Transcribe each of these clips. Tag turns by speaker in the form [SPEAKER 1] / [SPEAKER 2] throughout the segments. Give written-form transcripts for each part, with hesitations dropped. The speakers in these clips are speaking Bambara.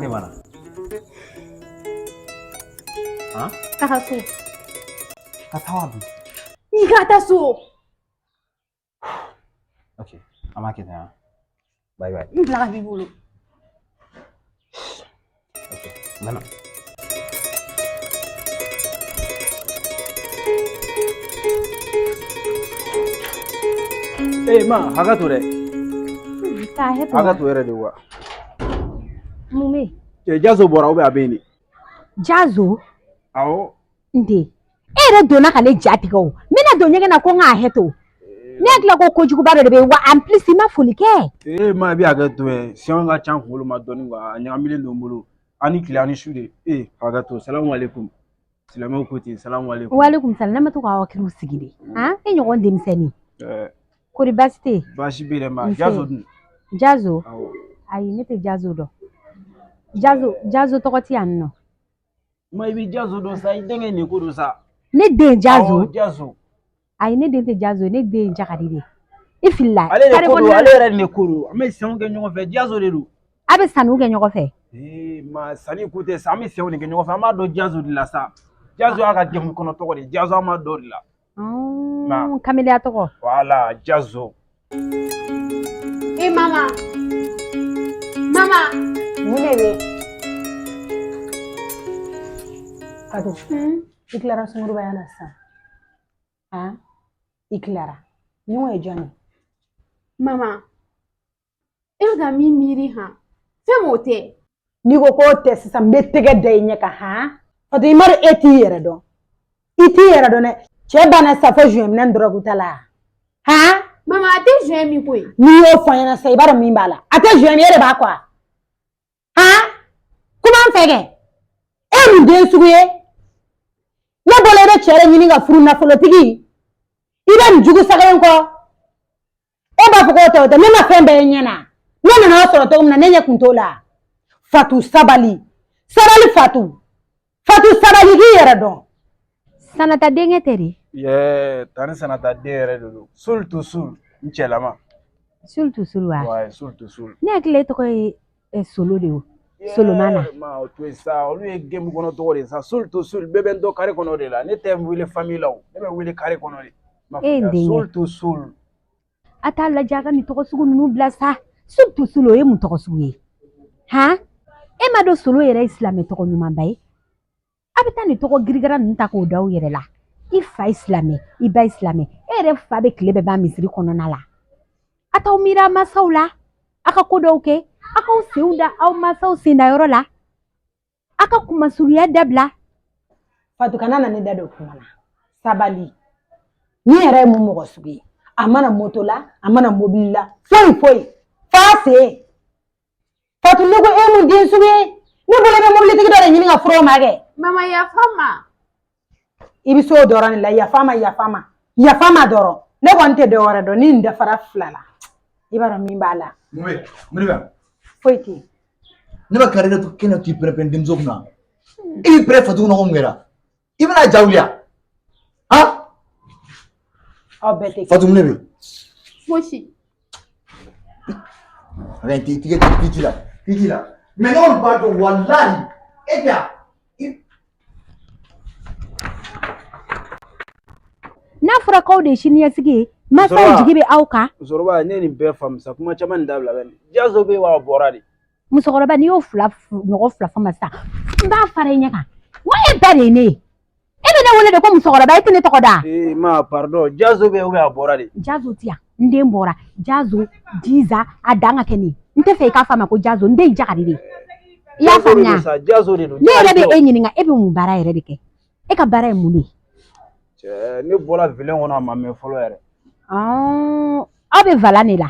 [SPEAKER 1] de b'a la? Han?
[SPEAKER 2] Taga so.
[SPEAKER 1] Ka taa wa bi?
[SPEAKER 2] N'i ka taa so.
[SPEAKER 1] Ok, an b'a kɛ tan han. Bye bye.
[SPEAKER 2] N bila ka b'i bolo.
[SPEAKER 1] Ok, n bɛ na.
[SPEAKER 3] Ee ma, hakɛ to dɛ.
[SPEAKER 4] Ka hakɛ to.
[SPEAKER 3] Hakɛ to yɛrɛ de wa.
[SPEAKER 4] Mun bɛ yen?
[SPEAKER 3] Cɛ Jazo bɔra ou bien a bɛ yen de?
[SPEAKER 4] Jazo?
[SPEAKER 3] Awɔ.
[SPEAKER 4] N den, e yɛrɛ donna ka ne ja tigɛ o. N bɛna don ɲɛgɛn na ko n ka hakɛ to. Ne hakili la ko kojuguba dɔ de bɛ yen wa, en plus i ma foli kɛ.
[SPEAKER 3] Ee ma, i bɛ hakɛ to ɛ. Sɛbɛn ka ca n kunkolo ma dɔɔni quoi, a ɲagamilen don n bolo. Ani tile ani su de. Ee hakɛ to, salamu aleykum. Silamɛw ko ten, salamu aleykum.
[SPEAKER 4] Walekum salam, ne ma to k'aw hakiliw sigi de. Han, e ɲɔgɔn denmisɛnnin.
[SPEAKER 3] Ɛɛ.
[SPEAKER 4] Kori baasi tɛ yen?
[SPEAKER 3] Baasi bɛ yen dɛ ma.
[SPEAKER 4] Nse.
[SPEAKER 3] Jazo dun?
[SPEAKER 4] Jazo?
[SPEAKER 3] Awɔ.
[SPEAKER 4] Ayi, ne tɛ Jazo dɔn. Jazo, Jazo tɔgɔ tɛ yan nɔ.
[SPEAKER 3] Ma, i bɛ Jazo dɔn sa, i denkɛ nin ko don sa.
[SPEAKER 4] Ne den Jazo?
[SPEAKER 3] Awɔ, Jazo.
[SPEAKER 4] Ayi, ne den tɛ Jazo, ne den ye Jakadi de ye. I filila.
[SPEAKER 3] Ale de
[SPEAKER 4] Kare
[SPEAKER 3] ko don,
[SPEAKER 4] kɔnɔna
[SPEAKER 3] ale
[SPEAKER 4] la.
[SPEAKER 3] yɛrɛ de ko don. An bɛ sɛnw kɛ ɲɔgɔn fɛ, Jazo de don.
[SPEAKER 4] A bɛ sanniw kɛ ɲɔgɔn fɛ.
[SPEAKER 3] Ee ma, sanni ko tɛ sa, an bɛ sɛnw de kɛ ɲɔgɔn fɛ, an b'a dɔn Jazo de la sa. Jazo y'a ka game kɔnɔ tɔgɔ de ye, Jazo an b'a dɔn o de la. Ma.
[SPEAKER 4] Kameleya tɔgɔ.
[SPEAKER 3] Voilà, Jazo.
[SPEAKER 2] E mama. Mama.
[SPEAKER 5] Mun de bɛ yen? Fatou, i tilara sungurubaya la sisan. Han? I tilara. Ɲɔgɔn ye jɔn ye?
[SPEAKER 2] Mama. E bɛ ka min miiri han. Fɛn m'o tɛ.
[SPEAKER 5] N'i ko k'o tɛ sisan, n bɛ tɛgɛ da i ɲɛ kan han. Fatou, i m'a dɔn e t'i yɛrɛ dɔn. I t'i yɛrɛ dɔn dɛ. Cɛ banna sisan fo joint minɛ dɔrɔgu ta la. Han?
[SPEAKER 2] Mama, a tɛ joint min koyi.
[SPEAKER 5] N'i y'o fɔ n ɲɛna sisan, i b'a dɔn min b'a la. A tɛ joint min, e de b'a kɔ wa? Han? Kuma n fɛ kɛ. E ye mun den sugu ye? Ne bolo i bɛ cɛ de ɲini ka furu nafolotigi. I bɛ nin jugu saga in kɔ. E b'a fɔ k'o tɛ o tɛ, ne ma fɛn bɛɛ ye ɲɛ na. Ne nana o sɔrɔ cogo min na, ne ɲɛ kun t'o la. Fatou sabali. Sabali Fatou. Fatou sabali k'i yɛrɛ dɔn.
[SPEAKER 4] Sanata denkɛ tɛ de?
[SPEAKER 3] Yɛ, tani Sanata den yɛrɛ de don. Sul to sul, n cɛlama.
[SPEAKER 4] Sul to sul wa?
[SPEAKER 3] Ouais, sul to sul.
[SPEAKER 4] Ne hakili la e tɔgɔ ye Solo de ye o. Solomana.
[SPEAKER 3] Ma, o to yen sa, olu ye game kɔnɔ tɔgɔ de ye sa. Sul to sul, bɛɛ bɛ n dɔn carré kɔnɔ de la. Ne tɛ n wele famille la o, ne bɛ wele carré kɔnɔ de. Ma
[SPEAKER 4] E ye n
[SPEAKER 3] faamuya,
[SPEAKER 4] den ye.
[SPEAKER 3] Sul to sul.
[SPEAKER 4] A t'a lajɛ a ka nin tɔgɔ sugu ninnu bila sa. Sul to sul, o ye mun tɔgɔ sugu ye? Han? E m'a dɔn Solo yɛrɛ ye silamɛ tɔgɔ ɲumanba ye? A bɛ taa nin tɔgɔ girigara ninnu ta k'o da aw yɛrɛ la. I fa ye silamɛ, i ba ye silamɛ, e yɛrɛ fa bɛ tile bɛɛ ban misiri kɔnɔna la. A t'aw miiri a mansaw la, a ka ko dɔw kɛ, a k'aw senw da aw mansaw sendayɔrɔ la, a ka kunmasurunya dabila.
[SPEAKER 5] Fatou, kana na ne da don kuma na. Sabali. Ni yɛrɛ ye mun mɔgɔ sugu ye? A mana moto la, a mana mobili la, foyi foyi. F'a sen. Fatou, ne ko e mun den sugu ye? Ne bolo i bɛ mobilitigi dɔ de ɲini ka furu o ma kɛ.
[SPEAKER 2] Mama, yafa n ma.
[SPEAKER 5] I bɛ se o dɔrɔn de la, yafa ma, yafa ma. Yafa ma dɔrɔn. Ne kɔni tɛ dɔ wɛrɛ dɔn, ni nin dafara fila la. I b'a dɔn min b'a la.
[SPEAKER 6] Mun bɛ mun de bɛ yan?
[SPEAKER 5] Foyi tɛ yen.
[SPEAKER 6] Ne bɛ kari to kɛnɛ k'i pɛrɛn-pɛrɛn denmuso kunna. E b'i pɛrɛn Fatou kunna ko mun kɛra? I bɛna ja wuli yan? Han?
[SPEAKER 5] Aw bɛɛ tɛ.
[SPEAKER 6] Fatou, mun de bɛ yen?
[SPEAKER 2] Fosi.
[SPEAKER 6] A bɛ t'i tigɛ t'i ji la t'i ji la. Mais ne kɔni b'a dɔn walahi e tɛ yan.
[SPEAKER 4] N'a fɔra k'aw de ye siniɲɛsigi ye, mansaw jigi bɛ aw kan.
[SPEAKER 3] Musokɔrɔba, ne ye nin bɛɛ faamu sa, kuma caman nin dabila bɛ nin. Jazo bɛ yen wa, a bɔra de.
[SPEAKER 4] Musokɔrɔba, n'i y'o fila ɲɔgɔn fila fɔ ma sisan, n b'a fara i ɲɛ kan. N ko e ba de ye ne ye. E bɛ ne wele de ko musokɔrɔba, e tɛ ne tɔgɔ da.
[SPEAKER 3] Ee ma, pardon, Jazo bɛ yen ou bien a bɔra de?
[SPEAKER 4] Jazo ti yan, n den bɔra. Jazo, Jiza, a dan ka kɛ nin ye. N tɛ fɛ i k'a fɔ a ma ko Jazo, n den ye Jakadi de ye. I y'a faamuya?
[SPEAKER 3] Jazo de don.
[SPEAKER 4] Ne yɛrɛ bɛ e ɲininka, e bɛ mun baara yɛrɛ de kɛ? E ka baara ye mun de ye?
[SPEAKER 3] Cɛ, ne bɔra vilain kɔnɔ a ma mɛn fɔlɔ yɛrɛ.
[SPEAKER 4] Aw bɛ valan de la.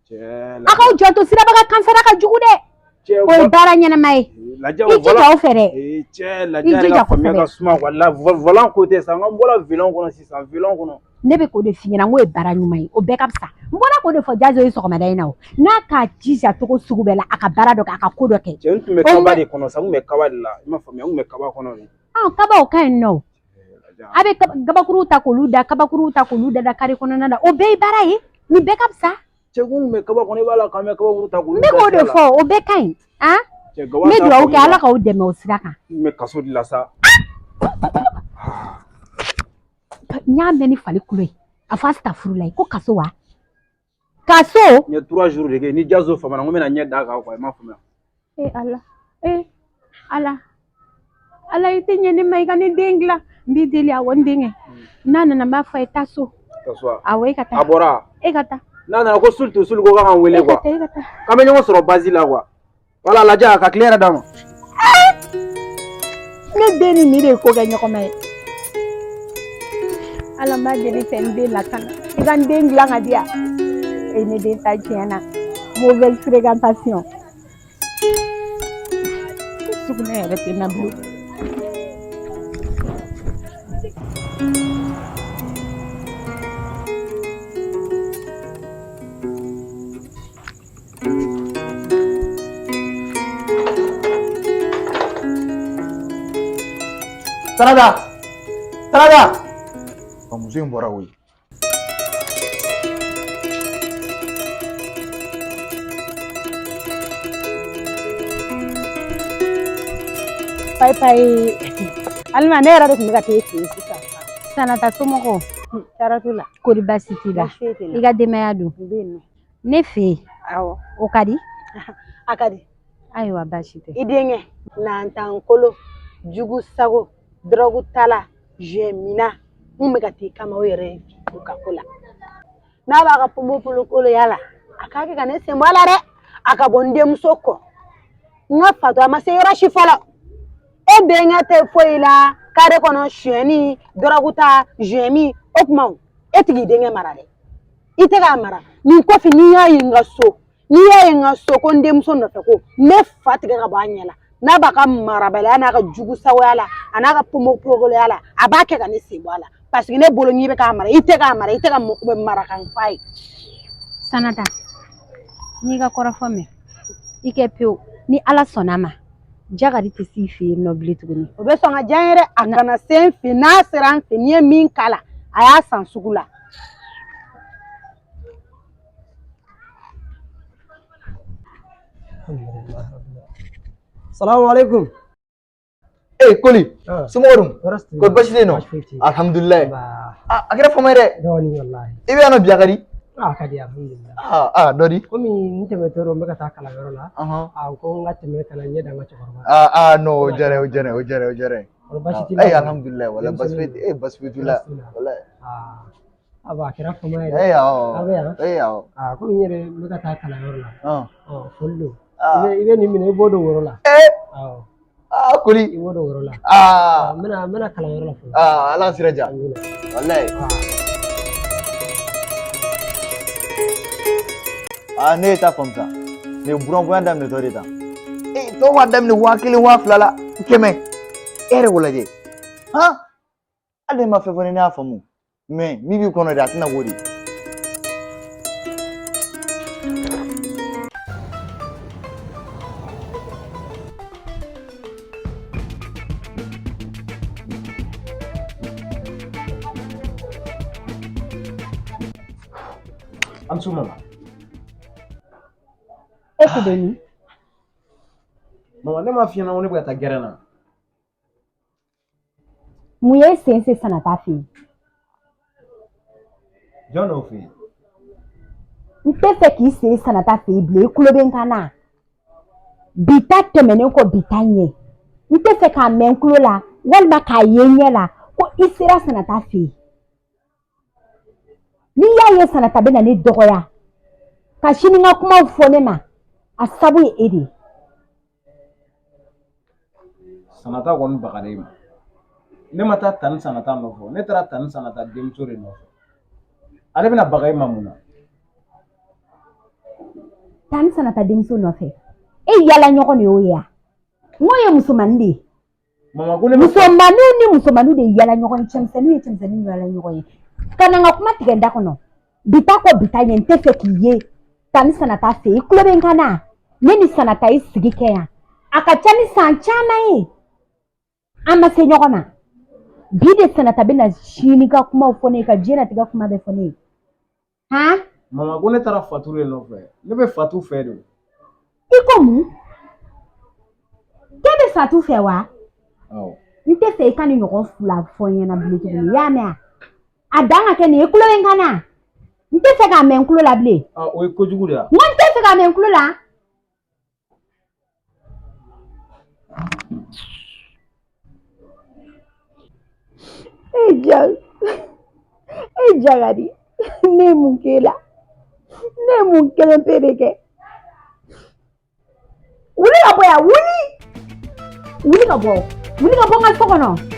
[SPEAKER 3] Cɛ,
[SPEAKER 4] A k'aw janto sirabaga kansara ka jugu dɛ.
[SPEAKER 3] Cɛ,
[SPEAKER 4] O ye baara ɲɛnama ye.
[SPEAKER 3] Lajɛ,
[SPEAKER 4] I jija o fɛ dɛ.
[SPEAKER 3] Cɛ,
[SPEAKER 4] I
[SPEAKER 3] lajɛ yɛrɛ
[SPEAKER 4] jija
[SPEAKER 3] ka faamuya
[SPEAKER 4] kosɛbɛ.
[SPEAKER 3] ka suma wala volant ko tɛ sa, n bɔra vilain kɔnɔ sisan, vilain kɔnɔ.
[SPEAKER 4] Ne bɛ k'o de f'i ɲɛna, n k'o ye baara ɲuman ye, o bɛɛ ka fisa. N bɔra k'o de fɔ Jazo ye sɔgɔmada in na o. N'a k'a jija cogo sugu bɛɛ la, a ka baara dɔ kɛ, a ka ko dɔ kɛ.
[SPEAKER 3] Cɛ, n tun bɛ kaba de kɔnɔ sa, n tun bɛ kaba de la, i m'a faamuya, n tun bɛ kaba kɔnɔ de.
[SPEAKER 4] Kaba o ka ɲi nɔ. A bɛ kabakuruw ta k'olu da, kabakuruw ta k'olu da da kare kɔnɔna na, o bɛɛ ye baara ye, nin bɛɛ ka fisa.
[SPEAKER 3] Cɛ, ko n tun bɛ kaba kɔnɔ, i b'a la k'an bɛ kabakuru ta k'olu
[SPEAKER 4] N bɛ k'o de
[SPEAKER 3] da sira la.
[SPEAKER 4] fɔ, o bɛɛ ka ɲi. Han?
[SPEAKER 3] Cɛ, Gawa
[SPEAKER 4] N bɛ
[SPEAKER 3] t'a
[SPEAKER 4] dugawu kɛ
[SPEAKER 3] faamu.
[SPEAKER 4] Ala k'aw dɛmɛ o sira kan.
[SPEAKER 3] N bɛ kaso de la sa.
[SPEAKER 4] N y'a mɛn ni fali kulo ye. A fɔ asitafurulayi ko kaso wa? Kaso?
[SPEAKER 3] N ye 3 jours de kɛ ni Jazo famana n ko n bɛna ɲɛ d'a kan quoi, i m'a faamuya.
[SPEAKER 2] Eh Ala, eh Ala, Ala i tɛ ɲɛ ne ma i ka ne den dilan. N b'i deli awɔ n denkɛ. N'a nana n b'a fɔ a ye taa so.
[SPEAKER 3] Kaso wa?
[SPEAKER 2] Awɔ e ka taa.
[SPEAKER 3] A bɔra.
[SPEAKER 2] E ka taa.
[SPEAKER 3] N'a nana ko suli to suli ko k'a ka n wele
[SPEAKER 2] E ka
[SPEAKER 3] quoi.
[SPEAKER 2] taa e ka taa.
[SPEAKER 3] K'an bɛ ɲɔgɔn sɔrɔ base la quoi. Voilà lajɛ ka tile yɛrɛ d'a ma.
[SPEAKER 4] Ne den ni nin de ye ko kɛ ɲɔgɔn ma ye. Ala n b'a deli fɛ n den lakana. I ka n den dilan ka di yan. E ne den ta tiɲɛ na. Mauvaise fréquentation. Sugunɛ yɛrɛ tɛ n na bilen.
[SPEAKER 6] Sarada! Sarada! Ɔ muso in bɔra koyi.
[SPEAKER 5] Payi payi. Alima ne yɛrɛ de tun bɛ ka t'e fɛ yen sisan.
[SPEAKER 4] Sanata somɔgɔw.
[SPEAKER 5] Tɔɔrɔ t'u la.
[SPEAKER 4] Kori baasi t'i la?
[SPEAKER 5] Baasi foyi tɛ n na.
[SPEAKER 4] I ka denbaya dun?
[SPEAKER 5] N bɛ yen nɔ.
[SPEAKER 4] Ne fɛ yen.
[SPEAKER 5] Awɔ.
[SPEAKER 4] O ka di?
[SPEAKER 5] A ka di.
[SPEAKER 4] Ayiwa baasi tɛ.
[SPEAKER 5] I denkɛ nantankolo jugu sago dɔrɔgu tala mina mun bɛ ka t'i kama o yɛrɛ ye u ka ko la. N'a b'a ka ponponpogolon la a k'a kɛ ka ne sen bɔ a la dɛ. A ka bɔ n denmuso kɔ. N ka fatɔ a ma se yɔrɔ si fɔlɔ. E denkɛ tɛ foyi la kare kɔnɔ sonyɛni dɔrɔgu ta min o tuma o e tɛ k'i denkɛ mara dɛ. I tɛ k'a mara nin kɔfɛ n'i y'a ye n ka so n'i y'a ye n ka so ko n denmuso nɔfɛ ko n bɛ fa tigɛ ka bɔ a ɲɛ la. N'a b'a ka marabaliya n'a ka jugu sagoya la a n'a ka ponponpogolonya la a b'a kɛ ka ne sen bɔ a la parce que ne bolo n'i bɛ k'a mara i tɛ k'a mara i tɛ ka mara kan f'a ye.
[SPEAKER 4] Sanata n y'i ka kɔrɔfɔ mɛn i kɛ pewu ni Ala sɔnna a ma Jakari tɛ s'i fɛ yen nɔ bilen tuguni.
[SPEAKER 5] O bɛ sɔn ka diya n ye dɛ a kana se n fɛ n'a sera n fɛ n'i ye min k'a la a y'a san sugu la.
[SPEAKER 7] Salamu alaikum.
[SPEAKER 6] Ee Koli, somɔgɔw dun?
[SPEAKER 7] Tɔɔrɔ si t'i la.
[SPEAKER 6] Kori baasi tɛ yen nɔ?
[SPEAKER 7] Baasi foyi tɛ yen.
[SPEAKER 6] Alhamdulilayi.
[SPEAKER 7] Nba.
[SPEAKER 6] A kɛra fama ye dɛ.
[SPEAKER 7] Dɔɔni walahi.
[SPEAKER 6] I bɛ yan nɔ bi a ka di?
[SPEAKER 7] A ka di alhamdulilayi.
[SPEAKER 6] Aa dɔ di?
[SPEAKER 7] Komi n tɛmɛtɔ don n bɛ ka taa kalanyɔrɔ la.
[SPEAKER 6] Ɔhɔn.
[SPEAKER 7] A ko n ka tɛmɛ ka na ɲɛ da n ka cɛkɔrɔba.
[SPEAKER 6] Aa non o diyara n ye o diyara n ye o diyara n ye o diyara n ye.
[SPEAKER 7] Kɔri baasi t'i la?
[SPEAKER 6] Ee alhamdulilayi walahi baasi foyi tɛ ee baasi foyi t'u la.
[SPEAKER 7] Baasi t'u la.
[SPEAKER 6] Walahi.
[SPEAKER 7] Aa a kɛra fama ye dɛ.
[SPEAKER 6] Ee awɔ.
[SPEAKER 7] A bɛ yan?
[SPEAKER 6] Ee awɔ.
[SPEAKER 7] Aa komi n yɛrɛ n bɛ ka taa kalanyɔrɔ la.
[SPEAKER 6] Ɔn.
[SPEAKER 7] Ɔ foli don.
[SPEAKER 6] Aa.
[SPEAKER 7] I bɛ nin minɛ i b'o don woro la.
[SPEAKER 6] Ee.
[SPEAKER 7] Awɔ.
[SPEAKER 6] Aa Koli.
[SPEAKER 7] I b'o don woro la.
[SPEAKER 6] Aa.
[SPEAKER 7] N bɛna kalanyɔrɔ la fɔlɔ.
[SPEAKER 6] Aa Ala sira diya.
[SPEAKER 7] Amina.
[SPEAKER 6] Walahi. Aa ne ye ta faamu sa. Nin ye buranbonya daminɛtɔ de tan. Ee tɔw b'a daminɛ 1000 2000 la 100. E yɛrɛ k'o lajɛ. Han hali ne ma fɛn fɔ ne y'a faamu. Mais min b'i kɔnɔ dɛ a tɛna k'o de ye.
[SPEAKER 1] An su mama.
[SPEAKER 4] E ko bɛ min?
[SPEAKER 1] Mama ne m'a f'i ɲɛna ko ne bɛ ka taa gɛrɛn na.
[SPEAKER 4] Mun ye sen se Sanata fɛ yen?
[SPEAKER 1] Jɔn y'o f'i ye?
[SPEAKER 4] N tɛ fɛ k'i sen Sanata fɛ yen bilen i tulo bɛ n kan na. Bi ta tɛmɛnen kɔ bi ta ɲɛ. N tɛ fɛ k'a mɛn n tulo la walima k'a ye n ɲɛ la ko i sera Sanata fɛ yen. N'i y'a ye Sanata bɛ na ne dɔgɔya ka sini n ka kumaw fɔ ne ma a sabu ye e de ye.
[SPEAKER 1] Sanata kɔni bagara e ma. Ne ma taa Tani Sanata nɔfɛ, ne taara Tani Sanata denmuso de nɔfɛ. Ale bɛna baga e ma mun na?
[SPEAKER 4] Tani Sanata denmuso nɔfɛ. E yala ɲɔgɔn de y'o ye wa? N ko ye musomanin de ye.
[SPEAKER 1] Mama ko ne
[SPEAKER 4] Musomaninw ni musomaninw de ye yala ɲɔgɔn ye, cɛmisɛnninw ye cɛmisɛnninw yala ɲɔgɔn ye. Ka na n ka kuma tigɛ n da kɔnɔ. Bi ta kɔ bi ta ɲɛ n tɛ fɛ k'i ye Tani Sanata fɛ yen. I tulo bɛ n kan na? Ne ni Sanata ye sigi kɛ yan. A ka ca ni san caman ye. An ma se ɲɔgɔn ma. Bi de Sanata bɛna sini ka kumaw fɔ ne ye ka diɲɛlatigɛ kuma bɛɛ fɔ ne ye. Han?
[SPEAKER 1] Mama ko ne taara Fatu de nɔfɛ. Ne bɛ Fatu fɛ de.
[SPEAKER 4] I ko mun? Fatu fɛ wa?
[SPEAKER 1] Awɔ.
[SPEAKER 4] N tɛ fɛ i ka nin ɲɔgɔn fila fɔ n ɲɛna bilen tuguni, i y'a mɛn wa? A dan ka kɛ nin ye, i tulo bɛ n kan na? N tɛ fɛ k'a mɛn n tulo la bilen.
[SPEAKER 1] Ah, o ye kojugu de ye.
[SPEAKER 4] N ko n tɛ fɛ k'a mɛn n tulo la.
[SPEAKER 2] E ja, e jagadi, ne ye mun k'e la? Ne ye mun kelen pe de kɛ?
[SPEAKER 4] Wuli ka bɔ yan, wuli! Wuli ka bɔ, wuli ka bɔ n ka so kɔnɔ.